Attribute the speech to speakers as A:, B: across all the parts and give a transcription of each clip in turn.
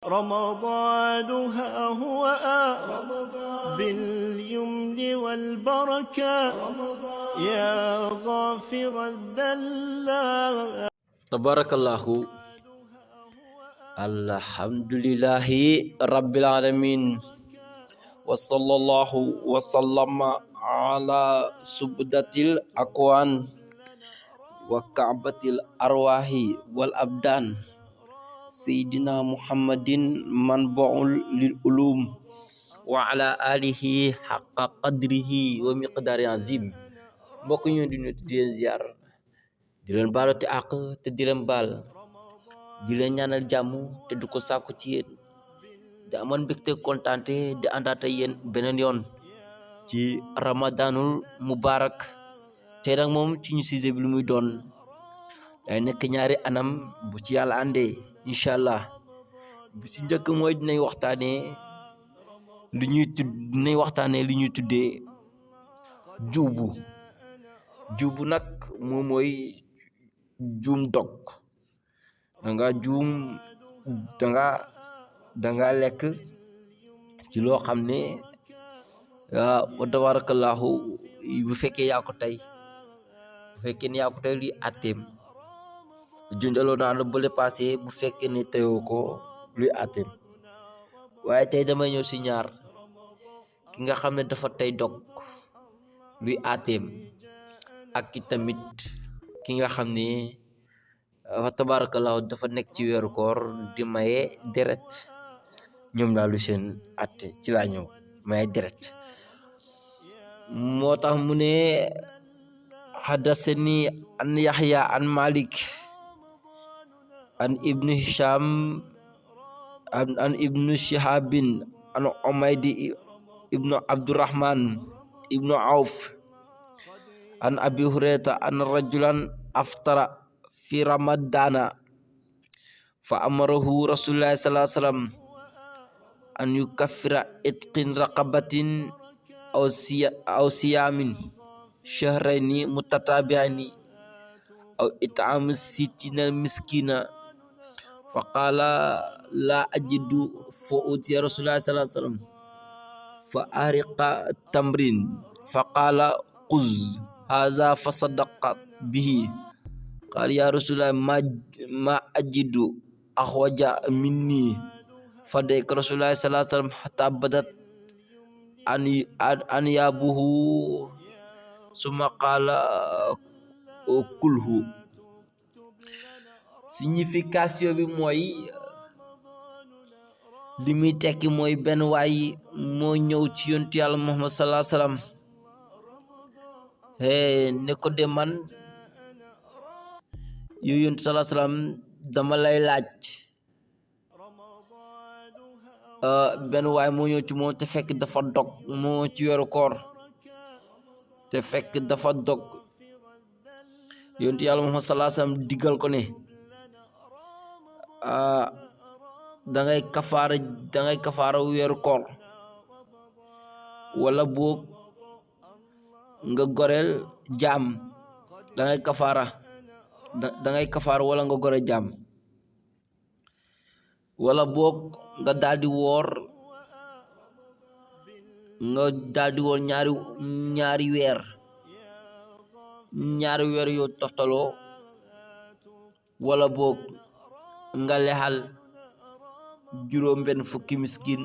A: رمضان ها هو باليمن والبركة يا غافر الذلات.
B: تبارك الله. الحمد لله رب العالمين، وصلى الله وسلم على سبدة الأكوان وكعبة الأرواح والأبدان سيدنا محمد منبع للعلوم وعلى آله حق قدره ومقدار عظيم. mbokk ñu di leen ziar, di leen baalu te àq te di leen baal, di leen ñaanal jàmm te du ko sàkku ci yéen, di amoon mbégte kontaante di àndaat ak yéen beneen yoon ci ramadanul mubarak. tey nag moom ci ñu sujet bi lu muy doon day nekk ñaari anam bu ci yàlla àndee incha allah. bi si njëkk mooy dinañ waxtaanee li ñuy tuddee juubu nag moom mooy juum dog. danga lekk ci loo xam ne wa tabarakallahu, bu fekkee yaa ko tey luy àtteem. junjaloo naa la bële passé bu fekkee ne teyoo ko luy àtteem. waaye tey damay ñëw si ñaar, ki nga xam ne dafa tey dog luy àtteem, ak ki tamit ki nga xam ne wa tabarakallahu dafa nekk ci weeru koor di maye deret. ñoom daal lu seen àtte ci laa ñëw maye deret. moo tax mu ne hadasani an Yahya an Malik an ibnu Hisham an ibnu Shihabin an Umaydi ibnu Abdurrahman ibnu Auf an Abi Hurayrata an rajulan aftara fi ramadana fa amarahu Rasulullah sallallahu alaihi wasallam an yukaffira itqin raqabatin aw siyamin shahrayni mutatabi'aini aw it'am sittina miskina fa qala la ajidu fa utiya Rasulullah sallallahu alaihi wasallam fa ariqa tamrin fa qala quz hadha fa sadaqa bihi qala ya Rasulullah ma ajidu akhwaja minni fadayka Rasulullah sallallahu alaihi wasallam hatta badat an yabuhu summa qala kulhu. signification bi mooy li muy tekki mooy benn waay moo ñëw ci yonent yàlla Muhammad sallallahu alayhi wasallam ne ko de man yow yonent sallallahu alayhi wasallam dama lay laaj. benn waay moo ñëw ci moom te fekk dafa dog, moo ci weeru koor te fekk dafa dog. yonent yàlla Muhammad sallallahu alayhi wasallam diggal ko ne dangay kafaara weeru koor, wala boog nga goreel jaam. dangay kafaara wala nga goreel jaam, wala boog nga daldi woor ñaari weer yoo toftaloo, wala boog nga lexal juróom benn fukki miskin.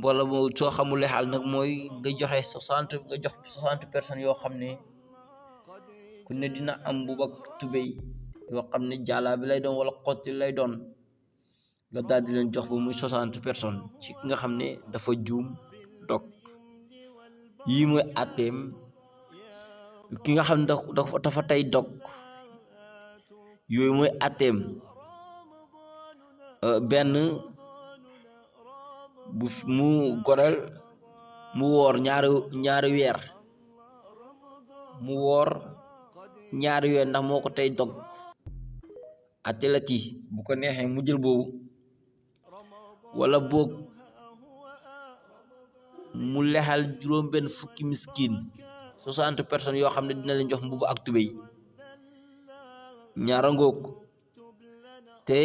B: wala boog soo xamul lexal nag mooy nga jox 60 personnes yoo xam ne ku ne dina am mbubb ak tubéy yoo xam ne jàllaa bi lay doon wala xotti lay doon. nga daal di leen jox ba muy 60 personnes ci ki nga xam ne dafa juum dog. yii mooy àtteem ki nga xam ne dafa tey dog. yooyu mooy àtteem. benn mu goreel, mu woor ñaari weer, ndax moo ko tey dog. àtte la ci bu ko neexee mu jël boobu, wala boog mu lexal juróom benn fukki miskin 60 personnes yoo xam ne dina leen jox mbubb ak tubéy. ñaara ngoog te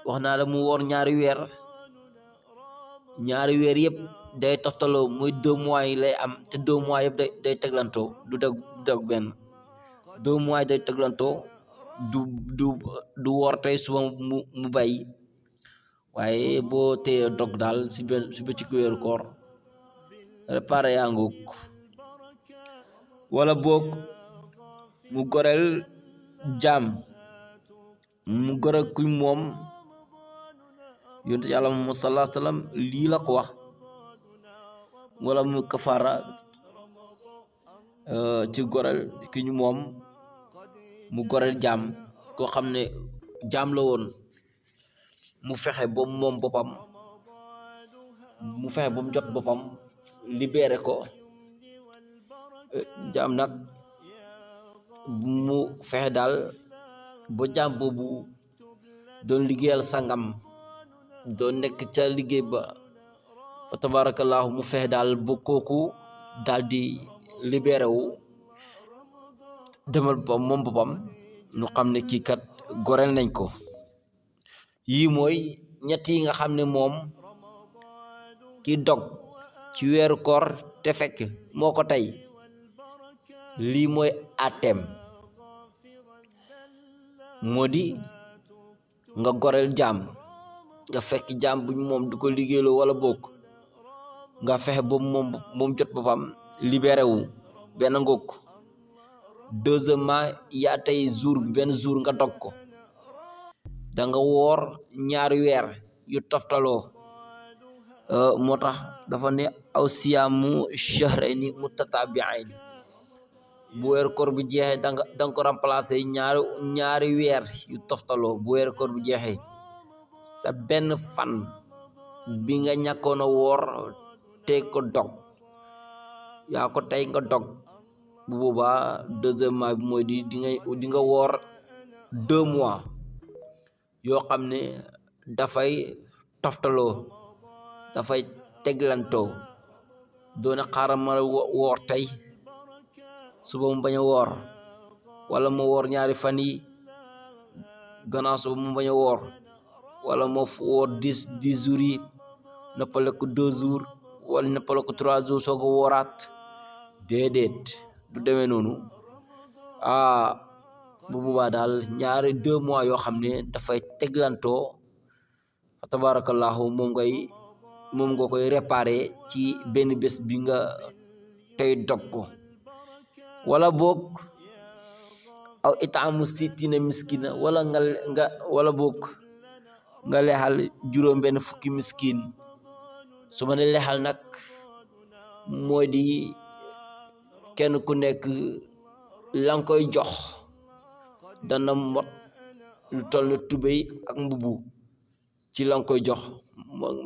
B: wax naa la mu woor ñaari weer yëpp day toftaloo muy 2 mois yi lay am te 2 mois yëpp day teglantoo du dog benn 2 mois day teglantoo du woor tey suba mu bàyyi waaye boo téye dog daal si bëccëgu weeru koor réparé yaa ngoog wala boog mu goreel jaam mu goreel kuñ moom yonent yàlla Muhammad sallallahu alayhi wa sallam lii la ko wax wala mu kafaara ci goreel ki ñu moom mu goreel jaam koo xam ne jaam la woon mu fexe ba moom boppam mu fexe ba mu jot boppam libéré ko jaam nag mu fexe daal ba jaam boobu doon liggéeyal sangam doon nekk ca liggéey ba fa tabarakallahu mu fexe daal ba kooku daal di libéré wu demal ba moom boppam ñu xam ne kii kat goreel nañ ko yii mooy ñett yi nga xam ne moom ki dog ci weeru koor te fekk moo ko tey lii mooy àtteem moo di nga goreel jaam nga fekk jaam buñ moom du ko liggéeyloo wala bokk nga fexe ba moom jot boppam libéré wu benn ngóog deuxièmement yaa tey jour bi benn jour nga dog ko danga woor ñaari weer yu toftaloo moo tax dafa ne aw siyaamu shahrayni mutatabi'ayn bu weeru koor bi jeexee danga ko remplacer ñaari weer yu toftaloo bu weeru koor bi jeexee sa benn fan bi nga ñàkkoon a woor te ko dog yaa ko tey nga dog bu boobaa deuxièmement bi mooy di nga woor 2 mois yoo xam ne dafay toftaloo dafay teglantoo doona xaaral ma woor tey suba mu bañ a woor wala ma woor ñaari fan yi gannaaw suba mu bañ a woor wala ma woor 10 jours yi noppale ko 2 jours wala noppale ko 3 jours soo ko wooraat déedéet du demee noonu bu boobaa daal ñaari 2 mois yoo xam ne dafay teglantoo fa tabarakallahu moom nga koy réparé ci benn bés bi nga tey dog ko wala boog aw itaamu sittina miskina wala wala boog nga leexal juróom benn fukki miskin su ma ne leexal nag mooy di kenn ku nekk la nga koy jox dana mot lu toll ne tubéy ak mbubu ci la nga koy jox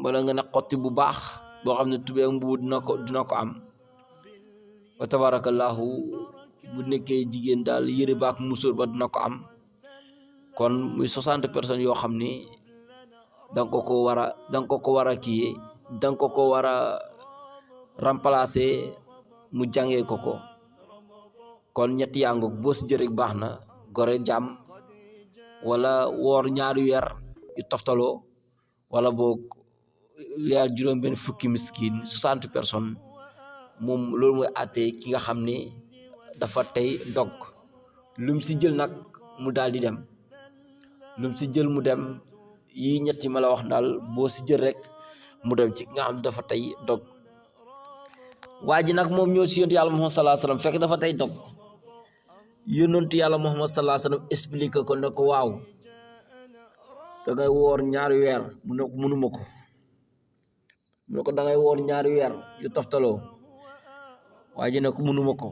B: wala nga ne xotti bu baax boo xam ne tubéy ak mbubu dina ko am wa tabarakallahu bu nekkee jigéen daal yëre baak musóor ba dina ko am kon muy 60 personnes yoo xam ne danga ko war a kii danga ko war a remplacer mu jàngee ko kon ñetti yaa ngoog boo si jërek baax na gore jàmm wala woor ñaari weer yu toftaloo wala boog leyal juróom benn fukki miskin 60 personnes moom loolu mooy àtte ki nga xam ne dafa tey dog lum si jël nag mu daal di dem lum si jël mu dem yi ñetti ma la wax daal boo si jël rek mu dem ci nga xam ne dafa tey dog waa ji nag moom ñëw si yonent yàlla Muhammad sallallahu alayhi wasallam fekk dafa tey dog yonent yàlla Muhammad sallallahu alayhi wasallam expliqué ko ne ko waaw dangay woor ñaari weer mu ne ko mënuma ko mu ne ko dangay woor ñaari weer yu toftaloo waa ji ne ko mënuma ko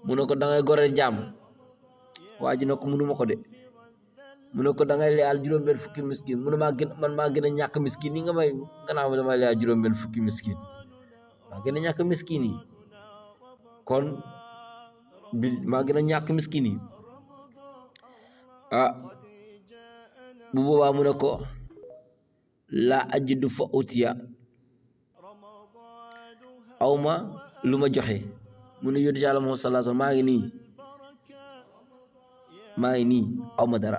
B: mu ne ko dangay goreel jaam waa ji ne ko mënuma ko de mu ne ko dangay leyal juróom benn fukki miskin mu ne man maa gën a ñàkk miskin yi nga may gannaaw damay leyal juróom benn fukki miskin maa gën a ñàkk miskin yi kon maa gën a ñàkk miskin yi bu boobaa mu ne ko laa ajidu fa utiya awma lu ma joxe mu ne yonent Yàlla Muhammad sallallahu alayhi wasallam maa ngi nii awma dara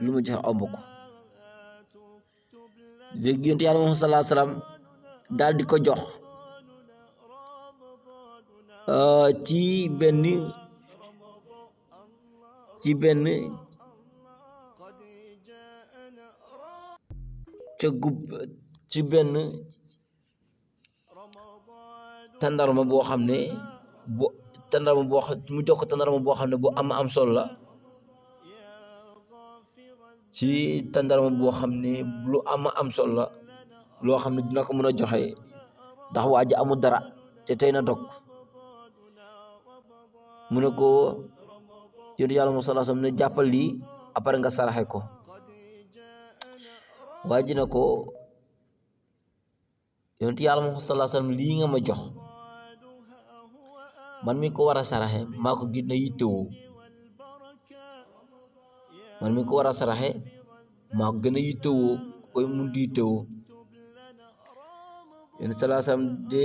B: lu ma joxe awma ko léegi yonent yàlla Muhammad sallallahu alayhi wasallam daal di ko jox ci benn ci benn tàndarma boo xam ne mu jox ko tàndarma boo xam ne bu am solo la ci tàndarma boo xam ne lu am solo la loo xam ne dina ko mën a joxe ndax waa ji amul dara te tey na dog mu ne ko yonent yàlla Muhammad sallallahu alayhi wasallam ne jàppal lii après nga saraxe ko waa ji ne ko yonent yàlla Muhammad sallallahu alayhi wasallam lii nga ma jox man mi ko war a saraxe maa ko gën a yittewoo man mi ko war a saraxe maa ko gën a yittewoo koy mun di yittewoo yonent sallallahu alayhi wasallam de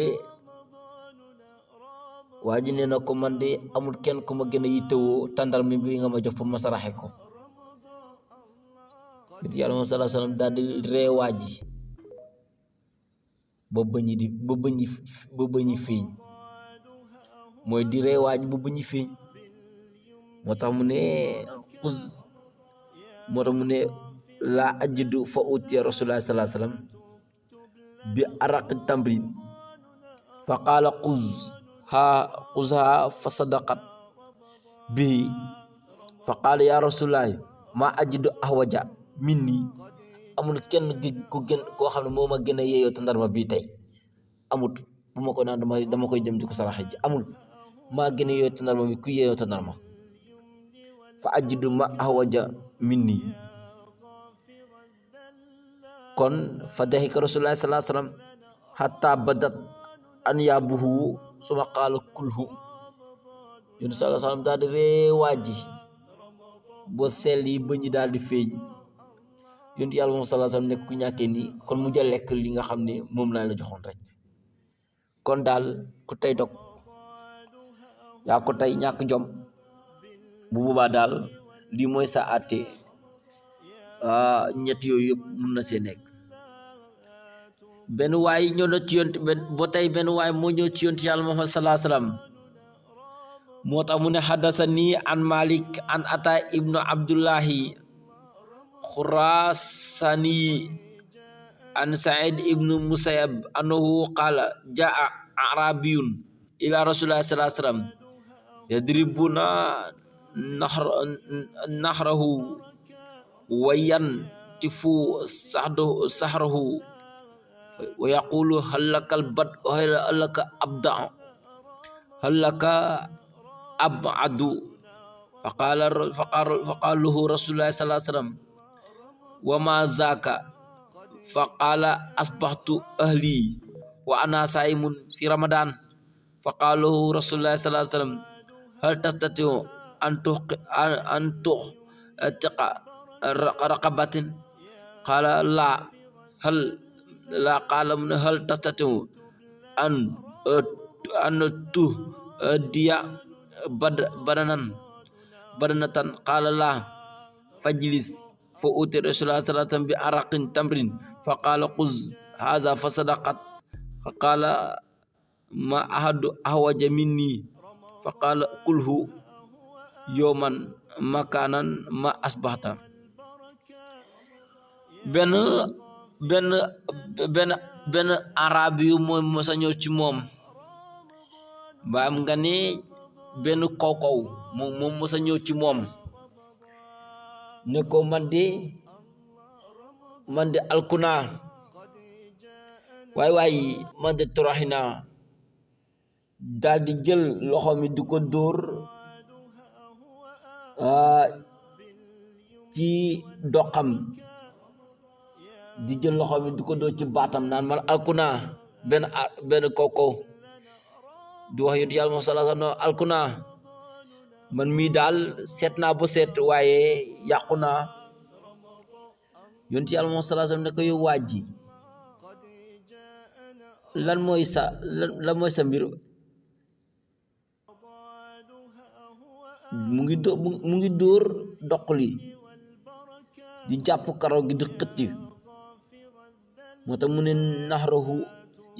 B: waa ji nee na ko man de amul kenn ku ma gën a yittewoo tàndarma bi nga ma jox pour ma saraxe ko yonent yàlla Muhammad sallallahu alayhi wasallam daal di ree waa ji ba bëñi feeñ mooy di ree waa ji ba bëñi feeñ moo tax mu ne laa ajidu fa utiya rasulullah sallallahu alayhi wasallam bi araq tamrin fa qaala xuzha fa sadaqat bihi fa qaala ya rasulullah ma ajidu ahwaja minni amul kenn koo xam ne moo ma gën a yeeyoo tàndarma bii tey amut bu ma ko naan dama koy dem di ko saraxe ji amul maa gën a yeeyoo tàndarma bi ku yeeyoo tàndarma fa ajidu ma ahwaja minni kon fa dahika rasulullah sallallahu alayhi wasallam hatta badat anyabuhu suma qaala kulhu yonent sallallahu alayhi wasallam daal di ree waa ji boo sell yi bëñ yi daal di feeñ yonent yàlla moom sallallahu alayhi wasallam nekk ku ñàkkee nii kon mu jël lekk li nga xam ne moom laa la joxoon rek kon daal ku tey dog yaa ko tey ñàkk jom bu boobaa daal lii mooy sa àtte ñett yooyu yëpp mun na see nekk benn waay ñëw na ci yonent ba tey benn waay moo ñëw ci yonent yàlla Muhammad sallallahu alayhi wasallam moo tax mu ne haddasani an Malik an Ata ibnu Abdullahi Khurasani an Sa'id ibnu Musayyab annahu qala jaa arabiyun ila Rasulillah sallallahu alaihi wasallam yadribuna nahrahu wa yantifu sahrahu wa yaqulu halakal bad halaka abda halaka abadu faqala lahu Rasulullah sallallahu alaihi wasallam wa ma zaka faqala asbahtu ahli wa ana saimun fi ramadan faqala lahu Rasulullah sallallahu alaihi wasallam hal tastati'u an tu'tiqa raqabatin qala la hal la qala hal tastati'u an dia badanatan qala la fajlis fa uti Rasulullah sallallahu alaihi wasallam bi araqin tamrin fa qala khuz hadha fa sadaqat fa qala ma ahadu ahwaja minni fa qala kulhu yawman makanan ma asbahta benn arab yu mooy mosa ñëw ci moom baam nga ne benn kaw moom mosa ñëw ci moom ne ko man de alkuna waay man de toroxina daal di jël loxo mi di ko dóor ci doxam di jël loxo mi di ko dóor ci baatam naan man alkuna benn kaw di wax yonent yàlla sallallahu alayhi wasallam alkuna man mii daal seet naa ba seet waaye yàqu naa yonent yàlla sallallahu alayhi wasallam ne ko yow waa ji lan mooy sa mbir mu ngi dóor doq li di jàpp karaw gi di xëcc moo tax mu ne nahrahu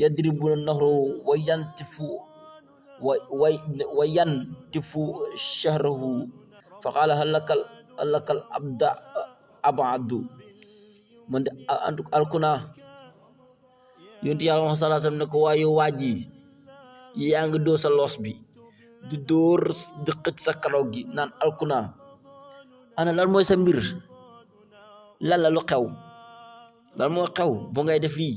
B: yadribuna nahrahu wa yantifu shahrahu fa qaala halakal abadu man de antuk alkuna yonti yàlla Muhammad sallallahu alayhi wasallam ne ko waaye waaji yaa ngi doo sa loos bi di dóor di xëcc sa karaw gi naan alkuna ana lan mooy sa mbir lan la lu xew lan moo xew bu ngay def lii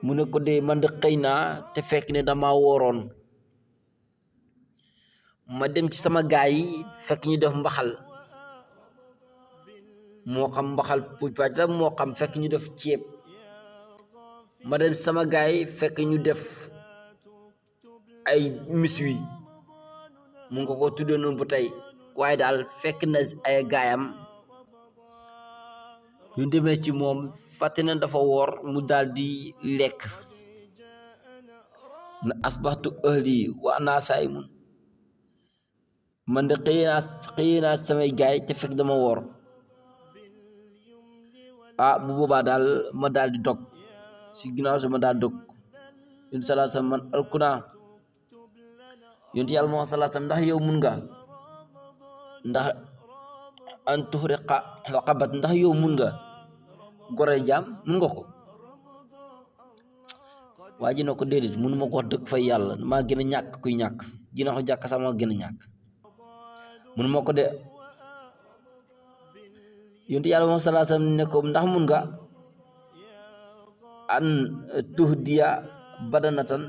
B: mu ne ko de man de xëy naa te fekk ne dama wooroon ma dem ci sama gaay yi fekk ñu def mbaxal moo xam mbaxal puuj paaj la moo xam fekk ñu def ceeb ma dem sama gaay yi fekk ñu def ay miswi mu nga ko tuddee noonu bu tey waaye daal fekk na ay gaayam yu demee ci moom fàtte na dafa woor mu daal di lekk na asbaxtu ahli wa ana saa'imun man de xëy naa samay gaay te fekk dama woor bu boobaa daal ma daal di dog si ginnaaw si ma daal dog yonent sallallahu alayhi wasallam man alkuna yonent yàlla Muhammad sallallahu alayhi wasallam ndax yow mun nga ndax an tuhriqa raqabat ndax yow mun nga gore jaam mun nga ko waa ji na ko déedéet mënu ma ko wax dëgg fay yàlla maa gën a ñàkk kuy ñàkk dina ko jàkk sax maa gën a ñàkk mënu ma ko de yonent yàlla Muhammad sallallahu alayhi wasallam ne ko ndax mun nga an tuhdiya badanatan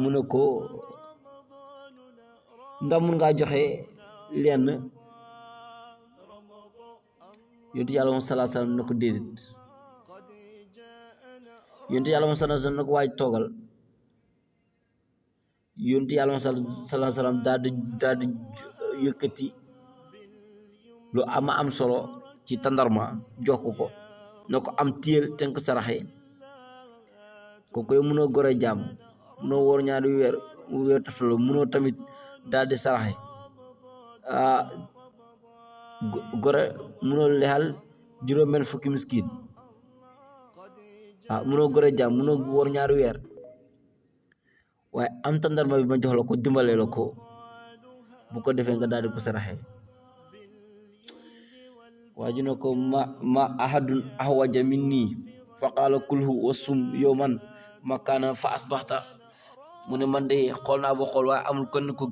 B: mu ne ko ndax mun ngaa joxe lenn yonent yàlla Muhammad sallallahu alayhi wasallam ne ko déedéet yonent yàlla Muhammad sallallahu alayhi wasallam ne ko waaj toogal yonent yàlla Muhammad sallallahu alayhi wasallam daal di yëkkati lu am solo ci tandarma jox ko ne ko am téel te nga ko saraxe kooku yow mënoo gore jàmm mënoo woor ñaari weer toftaloo mënoo tamit daal di saraxe gore mënoo lexal juróom-benn fukki miskin mënoo gore jàmm mënoo woor ñaari weer waaye am tandarma bi ma jox la ko dimbale la ko bu ko defee nga daal di ko saraxe waa ji ne ko ma ahadun ahwaja minni fa qaala kulhu wasum yawman makana fa asbaxta mu ne man de xool naa ba xool waaye amul kenn ku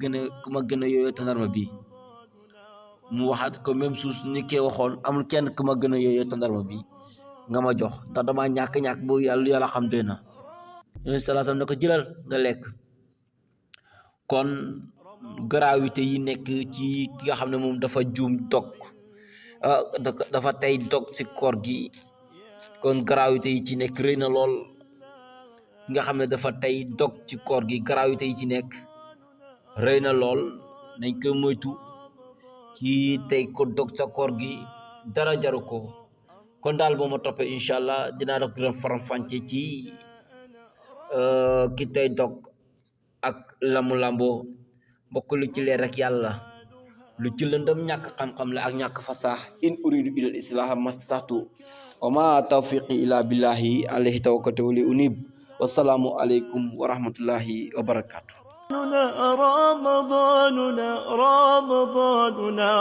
B: ma gën a yooyoo tandarma bi mu waxaat ko même suus ni kee waxoon amul kenn ku ma gën a yooyoo tandarma bi nga ma jox ndax dama ñàkk boo yàlla xam doy na yonent sallallahu alayhi wasallam ne ko jëlal nga lekk kon gravité yi nekk ci ki nga xam ne moom dafa juum dog dafa tey dog ci koor gi kon gravité yi ci nekk rëy na lool nga xam ne dafa tey dog ci koor gi gravité yi ci nekk rëy na lool nañ koy moytu ci tey ko dog sa koor gi dara jaru ko kon daal boo ma toppee incha allah dinaa dok gën faram-fàcce ci ki tey dog ak lamu lamboo mbokk lu ci leer rek yàlla lu ci lëndëm ñàkk xam-xam la ak ñàkk fasaax in uridu ilal islaha mastata'tu wa ma tawfiqi ila billahi alayhi tawakkaltu wa li unib wassalaamu aleykum wa rahmatullahi wa barakatuh
A: رمضاننا